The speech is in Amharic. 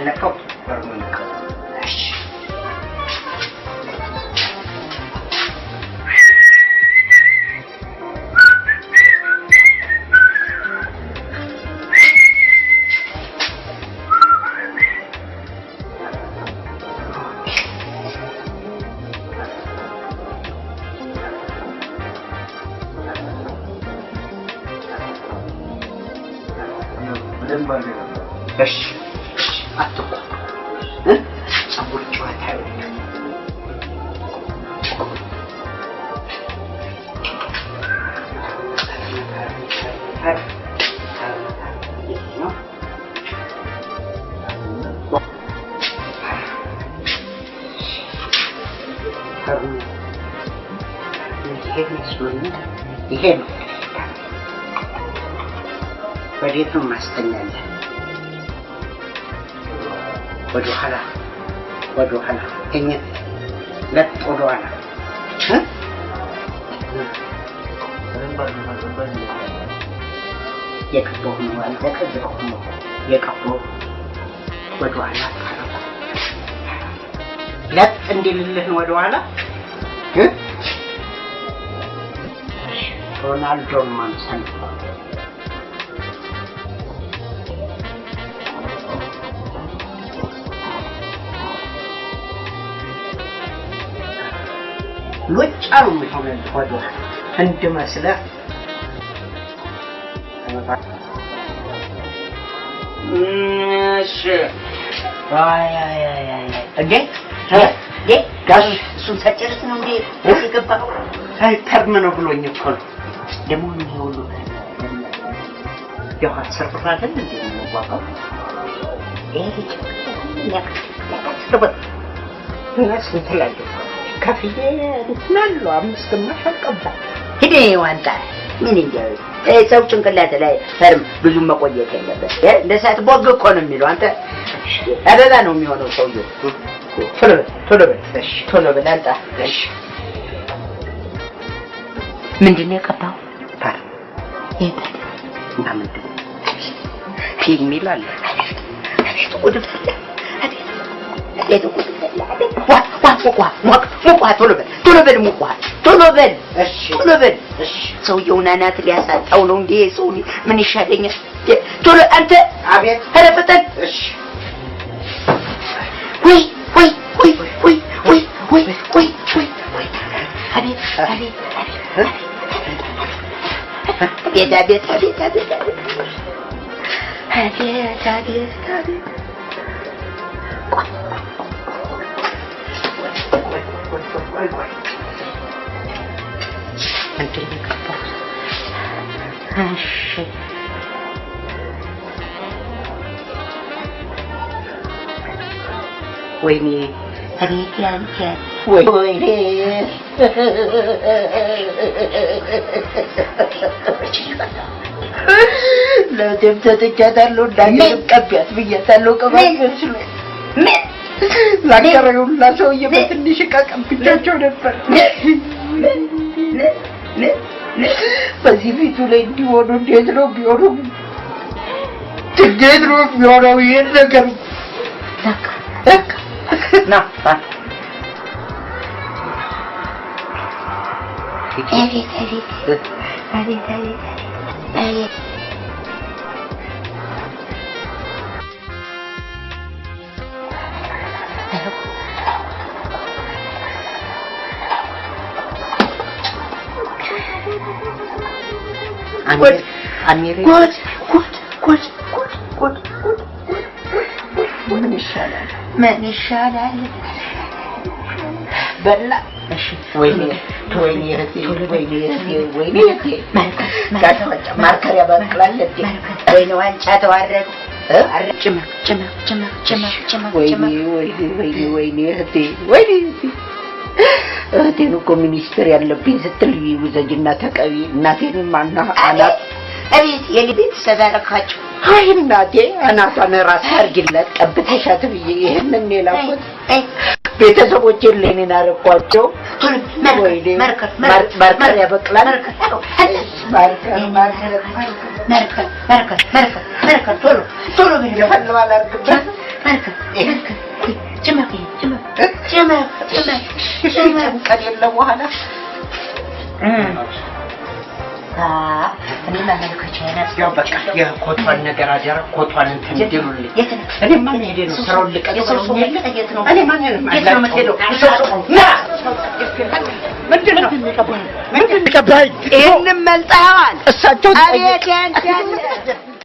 ፈለከው? እሺ እሺ አትቆ ፀጉር ጨዋታ አይወድም። ይሄ ነው። ወዴት ነው ማስተኛለህ? ወደ ኋላ ወደ ኋላ ተኝት ለጥ ወደ ኋላ የቀባሁ ነው አልዘቀዘቅሁም እኮ የቀባሁ ወደ ኋላ ታረኩ ለጥ እንዲልልህ ነው ወደ ኋላ ሮናልዶን ማምሰል ሉጫ ነው የሚሆንልህ ወደ ኋላ ህንድ መስለህ። እሺ አይ አይ አይ አይ እንዴ እንዴ ጋሽ እሱን ሳጨርስ ነው እንዴ የገባኸው? አይ perm ነው ብሎኝ እኮ ነው። ደግሞ ይሄ ሁሉ ያው 10 ብር አይደል እንዴ የሚዋጋው? ይሄ ልጅ 10 ብር እና ስንት እላለሁ ከፍዬ እንትን አለው 5 ግማሽ አልቀባም። ሂድ ዋንጣ ምን እንጃ ሰው ጭንቅላት ላይ perm ብዙ መቆየት የለበት። እንደ እሳት ቦግ እኮ ነው የሚለው። አንተ አበባ ነው የሚሆነው ሰውየው። ቶሎ በል ቶሎ በል ቶሎ በል አንጣ። እሺ ምንድን ነው የቀባው? perm እና ምንድን ነው ፒ የሚል አለ። አቤት ጉድ ፈላ! አቤት አቤት ጉድ ፈላ! አቤት ዋ ዋ ሙቅ ውሃ ሙቅ ሙቅ ውሃ ቶሎ በል ቶሎ በል ሙቅ ውሃ ቶሎ በል እሺ ቶሎ በል። እሺ ሰውየውን አናት ሊያሳጣው ነው እንዴ? ሰው ምን ይሻለኛል? ቶሎ አንተ። አቤት። ኧረ ፍጠን! እሺ ወይ ወይ ወይ ወይ ወይ ወይ ወይ ወይ ወይ አቤት አቤት አቤት አቤት አቤት አቤት አቤት አቤት አቤት ቆይ ቆይ ምንድን ነው የቀባሁት? እሺ ወይኔ አቤት ያንተ ወይኔ ለእህቴም ሰጥቻታለሁ እንዳየንም ቀቢያት ብያታለሁ። ቅባት መስሎ ምን ላከረዩላ ሰውዬ በትንሽ ዕቃ ቀብቻቸው ነበር። በዚህ ፊቱ ላይ እንዲሆኑ እንዴት ነው ቢሆነው? እንዴት ነው የሚሆነው? ይህን ነገር ና ና አቤት አቤት አቤት አቤት አቤት አሜሪካ ጉድ ጉድ ጉድ ጉድ ጉድ ጉድ ምን ይሻላል? ምን ይሻላል? በላ ወይኔ ወይኔ እህቴ ወይኔ እህቴ ወይኔ እህቴ ጋሽ ዋንጫ marker ያበቅላል እንዴ? ወይኔ ዋንጫ ተዋረዱ። ጭምር ጭምር ጭምር ጭምር ጭምር ወይኔ ጭምር ወይኔ ወይኔ ወይኔ እህቴ ወይኔ እህቴ እህቴን እኮ ሚኒስትር ያለብኝ ስትል ውሰጂና ተቀቢ እናቴንም አና አናት አቤት የኔ ቤተሰብ ያረካቸው። አይ እናቴ አናቷን ራስ አድርጊላት ቀብተሻት ብዬ ይህንን የላኩት ቤተሰቦቼን ለእኔን አረኳቸው። ወይኔ marker marker ያበቅላል። marker marker marker marker marker marker ቶሎ ቶሎ በል የፈለዋል አድርግበት። መርከብ መርከብ ጭመቅ ጭመቅ ጭመቅ ጭመቅ ጭመቅ ቀን የለ በኋላ። እኔ ማመልከቻዬን ያው በቃ የኮቷን ነገር አደራ፣ ኮቷን እንትን እንዲሉልኝ። የት ነው? እኔ ማን ሄዴ ነው ስራውን ልቀቅ የሰው ሰው ብለውኝ የለ? የት ነው? እኔ ማንንም የት ነው የምትሄደው? የሰው ሰው ና ምንድን ነው ምንድን ነው? ይህንም መልጠኸዋል። እሳቸው አቤት ያንተ ያለ